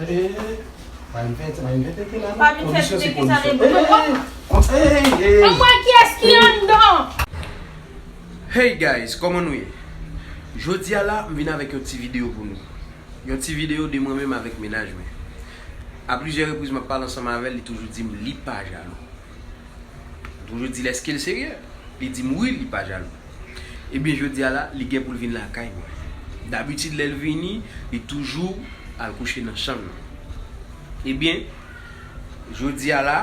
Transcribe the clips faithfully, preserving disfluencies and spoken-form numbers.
Eh, pa vin fè, pa vin fè tete la, non. Pa vin fè tete ki sa de bon. An mwen kiyès ki anndan? Hey guys, kòman nou ye? Jodi a la, m vin avèk yon ti videyo pou nou. Yon ti videyo de mwen menm avèk mennaj mwen. A plizyè repriz, m ap pale ansanm avè l, li toujou di m li pa jalou. M toujou di l, èske l serye? Li di m wi, li pa jalou. Ebyen, jodi a la, li gen pou l vin lakay mwen. Dabitid, lè l vini, li toujou al kouche nan chanm nan. Ebyen, jodi a la,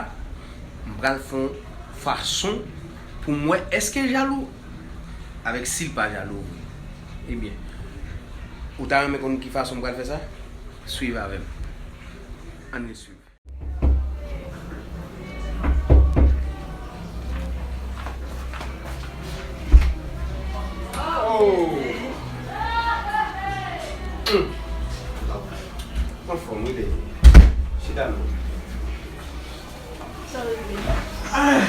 m pral fè yon fason pou m wè èske l jalou avèk si l pa jalou vre. Ebyen, ou ta renmen konn ki fason m pral fè sa? Swiv avè m. Ann ret swiv. Oh! Hmm. Anfòm, wi, baby. Chita non. Ah,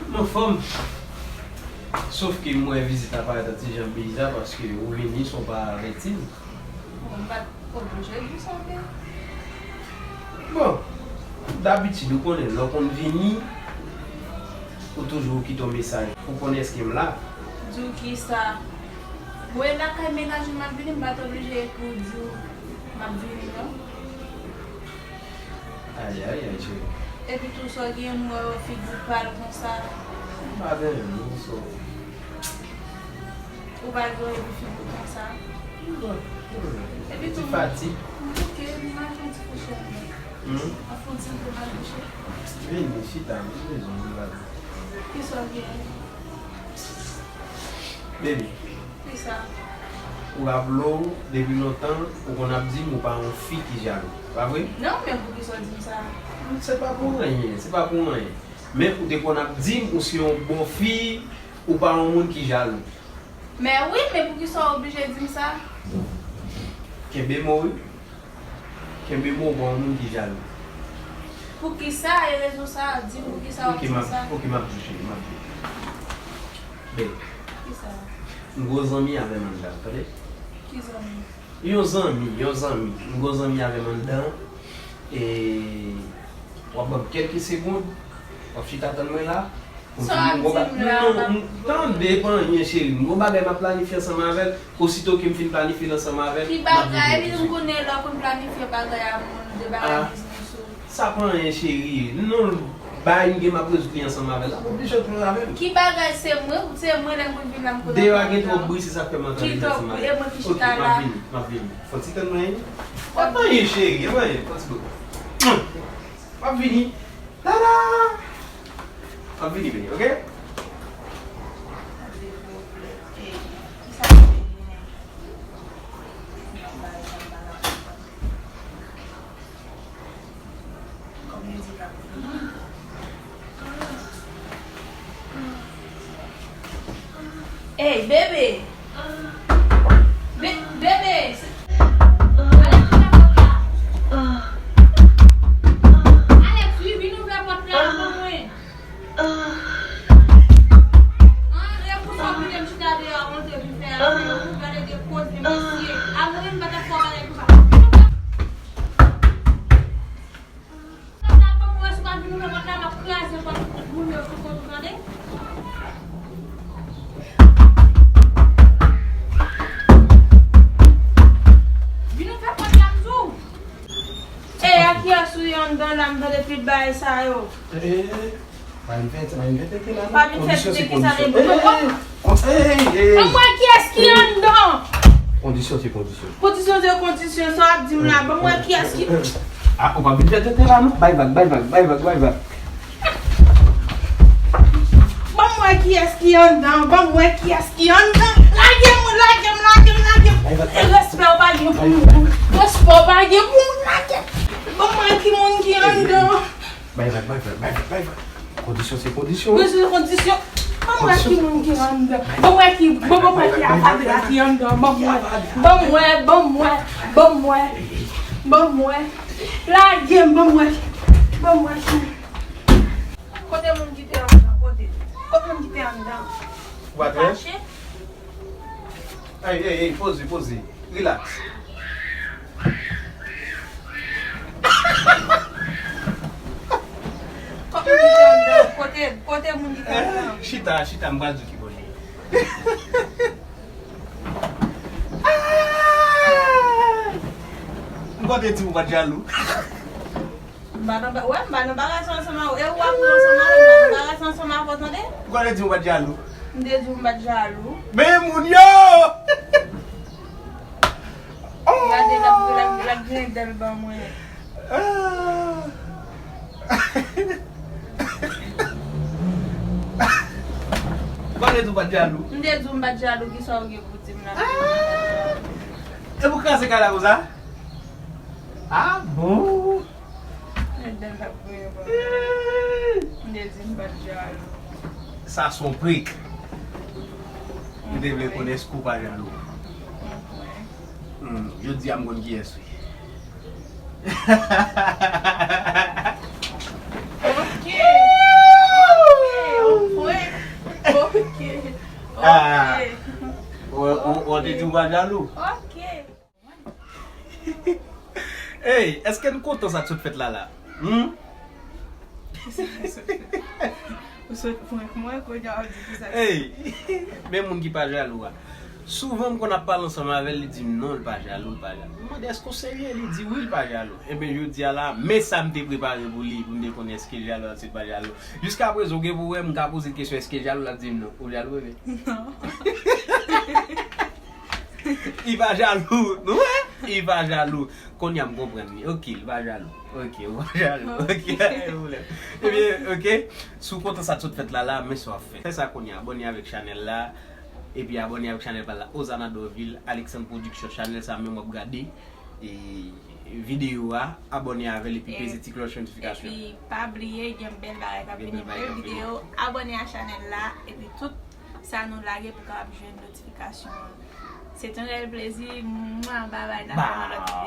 m anfòm. Sof ke m wè vizit la parèt yon ti jan biza paske ou vini san w pa avèti m. Bon, m pa t oblije di sa, men. Bon, dabitid, ou konnen, lè w konn vini, ou toujou kite yon mesaj pou konnen èske m la. Di w kisa? Mwen lakay mennaj mwen, m ap vini, m pa t oblije pou di w m ap vini, non. Ayayay, cheri. Epi tou, sa w gen, m wè w figi w pal konsa. M pa gen anyen, non, so. Ou pa gen anyen pou figi w konsa. Non, non, non. Epi tou, ti fatig. Ok, m al fè yon ti kouche anvan. Hmm? Al fè yon ti kouche. Vini, chita, m bezwen w, m bezwen w. Kisa w gen? Baby. Kisa? Ou raple w, depi lontan, ou konn ap di m ou pa yon fi ki jalou. Pa vre? Non, men poukisa w di m sa? Se pa pou anyen, se pa pou anyen. Men ou te konn ap di m ou se yon bon fi, ou pa yon moun ki jalou. Men wi, men poukisa w oblije di m sa? Kenbe mo wi. Kenbe mo, ou pa yon moun ki jalou. Poukisa? E rezon sa, di m poukisa w ap di m sa? Ok, m ap di w, cheri, m ap di w. Bèl. Kisa? M gwo zanmi avè m anndan, tande? Ki zanmi? Yon zanmi, yon zanmi. M gwo zanmi avè m anndan. E w ap ban m kèlke segonn. W ap chita tann mwen la. Sa w ap di m la? Non, m, tande, pa anyen, cheri. M gon bagay m ap planifye ansanm avè l. Osito ke m fin planifye l ansanm avè l, m ap vin pou ou. Ki bagay? Epi m konnen lè w konn planifye bagay a moun, de bagay biznis ou. Sa pa anyen, cheri. Non, bagay m gen, m ap rezoud li ansanm avè l. L ap oblije antre avè m. Ki bagay? Se mwen, se mwen lè m konn vin la, m konn ap pale la. Deyò a gen twòp bri, se sa k fè m antre ansanm avè l. Ki twòp bri? E mwen ki chita la. Ok, m ap vini, m ap vini. Fò ti tann mwen, wi. Pa anyen, cheri, pa anyen. Fò ti bout. M ap vini. Tada! M ap vini, vini, ok? Ey, bebe! Be-, bebe! Alex, ouvè pòt la! Alex, wi, vin ouvè pòt la pou mwen! An, e pou sa w kite m chita deyò a, montre vin fè afè yo, ou gade de koze, mesye. A mwen menm, m pa t ap fè w bagay konsa. Sa, sa, ban mwen, si w pa vin ouvè pòt la, m ap kraze pòt moun yo sou kont ou, tande? Vin ouvè pòt la, m di w. E, a kiyès ou ye anndan la, m tande tout bagay sa yo? Eh, pa vin fè, pa vin fè tete la, non. Pa vin fè tete ki sa de bon. Kondisyon se kondisyon. Eh, eh, eh. Ban m wè kiyès ki anndan. Kondisyon se kondisyon. Kondisyon se kondisyon, sa w ap di m la. Ban m wè kiyès ki... Ah, ou pa vin fè tete la, non? Bay vag, bay vag, bay vag, bay vag. Ban m wè kiyès ki anndan, ban m wè kiyès ki anndan. Lage m, lage m, lage m, lage m. Bay vag. E respè w pa gen pou moun. Respè w pa gen pou moun, lage m. Ban m wè ki moun ki anndan. Bay vag, bay vag, bay vag, bay vag. Kondisyon se kondisyon. Kondisyon se kondisyon. Ban m wè ki moun ki anndan. Ban m wè ki, ban, ban m wè ki avadra ki anndan. Ban m wè, ban m wè, ban m wè, ban m wè. Lage m, ban m wè. Ban m wè ki. Kote moun ki te anndan? Kote? Kote moun ki te anndan? Ou pa trè? Fache? Ey, ey, ey, poze, poze. Relax. Kote moun ki konn nan? Chita, chita, m pral di w ki bò l ye. M konn te di w pa t jalou. M pa nan ba-, wè, m pa nan bagay sa ansanm avè w. E ou ap pran ansanm avè m, m pa nan bagay sa ansanm avè w, tande? M konn te di w pa t jalou. M te di w m pa t jalou. Men moun yo! Gade l ap, l ap, l ap griyen dèl ban mwen. Ah. Konnen tou pa t jalou. M te di w m pa t jalou, kisa w gen pou di m la? Ah. E pou kraze kay la konsa? Ah bon? Gade l ap griyen ban mwen. M te di m pa t jalou. Sa se yon prank. M te vle konnen èske w pa jalou. Hmm, jodi a m konn kiyès wi. Ok. Ok. Ok. Ah. Ou, ou, ou te di w pa jalou? Ok. Ey, èske n kontan sa k sot fèt la la? Hmm? Ou sot prank mwen, kounye a w di ki sa k Ey, men moun ki pa jalou a. Souvan m konn ap pale ansanm avè l, li di m non, l pa jalou, l pa jalou. M mande èske w serye, li di wi, l pa jalou. Ebyen, jodi a la, men sa m te prepare pou li, pou m te konnen èske l jalou, èske l pa jalou. Jiska prezan, ou gen pou wè, m ka poze l kesyon, èske l jalou, l ap di m non. Ou jalou, bebe? Non. Li pa jalou, nou wè? Li pa jalou. Kounye a m konprann li. Ok, li pa jalou. Ok, ou pa jalou. Ok, pa gen pwoblèm. Ebyen, ok. Si w kontan sa k sot fèt la la, men sa w ap fè. Fè sa kounye a, abòne avèk chanèl la. Epi abòne avèk chanèl pa l la, Ozana Dorvil, Alexandre Production, chanèl sa menm w ap gade. E videyo a, abòne avè l epi peze ti klòch notifikasyon. Epi pa bliye, gen bèl bagay k ap vini, bèl videyo. Abòne a chanèl la, epi tout sa nou lage pou kapab jwenn notifikasyon an. Se te yon rèl plezi. Mwa, babay, n ap fè yon lòt videyo.